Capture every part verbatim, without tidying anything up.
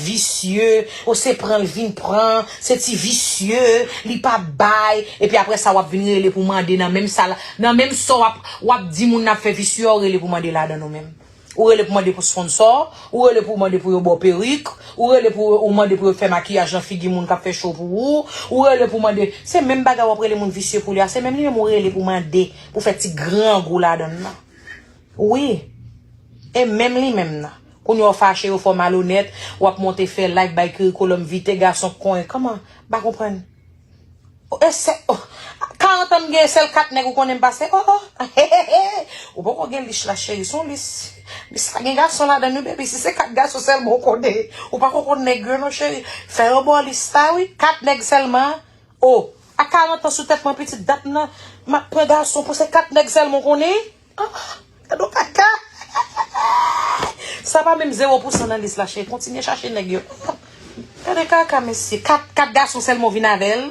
visye, ou se pran l vin pran, se ti visye, li pa bay, epi apre sa w ap vin rele pou mande nan menm sa la, nan menm sa w ap, w ap di moun n ap fè visye a, ou rele pou mande ladan ou menm. Ou rele pou mande pou sponsò, ou rele pou mande pou yo ba w perik, ou rele pou ou mande pou yo fè makiyaj nan figi moun k ap fè show pou ou, ou rele pou mande, se menm bagay w ap rele moun visye pou li a, se menm li menm ou rele pou mande, pou fè ti grangou ladan l nan. Wi. E menm li menm nan. Kounye a w fache, yo fè w malonèt, w ap monte fè like, bay kirikolòm vite, gason konyen. Kòman? M pa konprann. Oh, e se, oh, karant an m gen, sèl kat nèg ou konnen m pase. Oh, oh. Ou poko gen lis la, cheri. Se yon lis. Lis la gen gason ladan l, wi, baby. Si se kat gason sèlman ou konnen, ou pako konn nèg yo, non, cheri. Fè yo ba w lis la, wi. Kat nèg sèlman. Oh, a karant an sou tèt mwen, pitit, dat nan, m ap pran gason pou se kat nèg sèlman w konnen? Ah, gade w kaka. Sa pa menm zewo pousan nan lis la, cheri. Kontinye chache nèg yo. Ah, gade kaka, mesye. Kat, kat gason sèlman w vin avè l.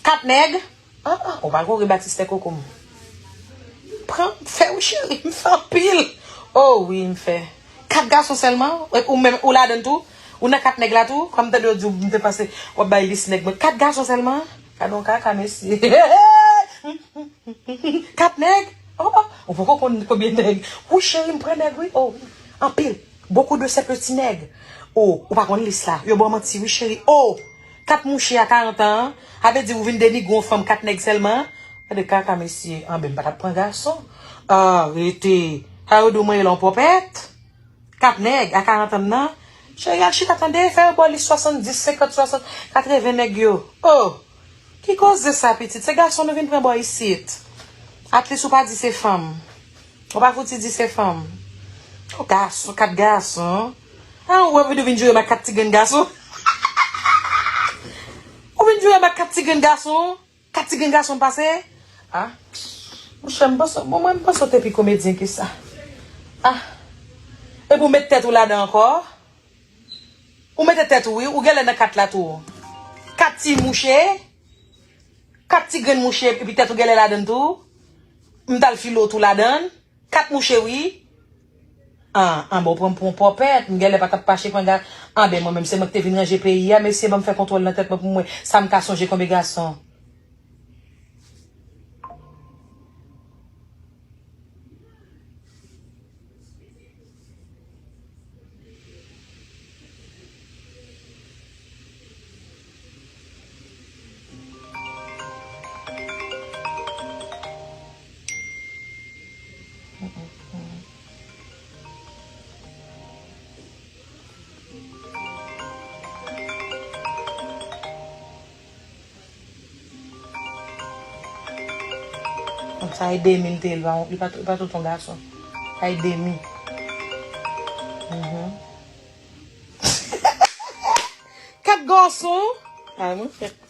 Kat nèg. Ah, ah, ou pa ko rebatistè koko m. Pran, fè wi cheri, m fè anpil. Oh wi, m fè. Kat gason sèlman? E ou menm, ou ladan l tou? Ou nan kat nèg la tou? Kòm m tande yo di w, m te panse w ap bay lis nèg mwen. Kat gason sèlman? Gade yon kaka, mesye. Kat nèg? Oh, oh, ou poko konn konbyen nèg. Wi, cheri, m pran nèg, wi. Oh, wi. Anpil. Beaucoup de ces petits nèg. Oh, ou pa konn lis la. Yo ba w manti, wi, cheri. Oh, kat mouche a karant an. Sa vle di ou vin denigre yon fanm kat nèg sèlman. Gade kaka, mesye. Anben, m pa t ap pran gason. Ah, rete. Sa yo di w mwen ye la yon pòpèt. Kat nèg a karant an m nan. Cheri, al chita tande, fè yo ba w lis swasanndis, senkant, swasant, katreven nèg yo. Oh! Ki koze sa, pitit? Se gason nou vin pran bò isit. At least ou pa di se fanm. Ou pa fouti di se fanm. Oh, gason, kat gason. Ah, ou wè, ou vin joure m ak kat ti grenn gason. Ou vin joure m ak kat ti grenn gason. Kat ti grenn gason pase? Ah. Monchè, m panse, bon, mwen, m panse w te pi komedyen ke sa. Ah. Epi w met tèt ou ladan ankò? Ou mete tèt ou, wi, ou genlè nan kat la tou. Kat ti mouche, kat ti grenn mouche, epi tèt ou genlè ladan l tou. M t al file w tou ladan l. Kat mouche, wi. An, an, bon, pran m pou yon pòpèt. M genlè pa t ap mache pran ga-, anben, mwen menm, se mwen ki te vin ranje peyi a, mesye, ban m fè kontwòl nan tèt mwen pou m wè sa m ka sonje konbyen gason. Sa e demi l te ye, li pa, li pa, li pa tout yon gason. Sa e demi. Mhm. Kat gason. Ay, mwen fèk.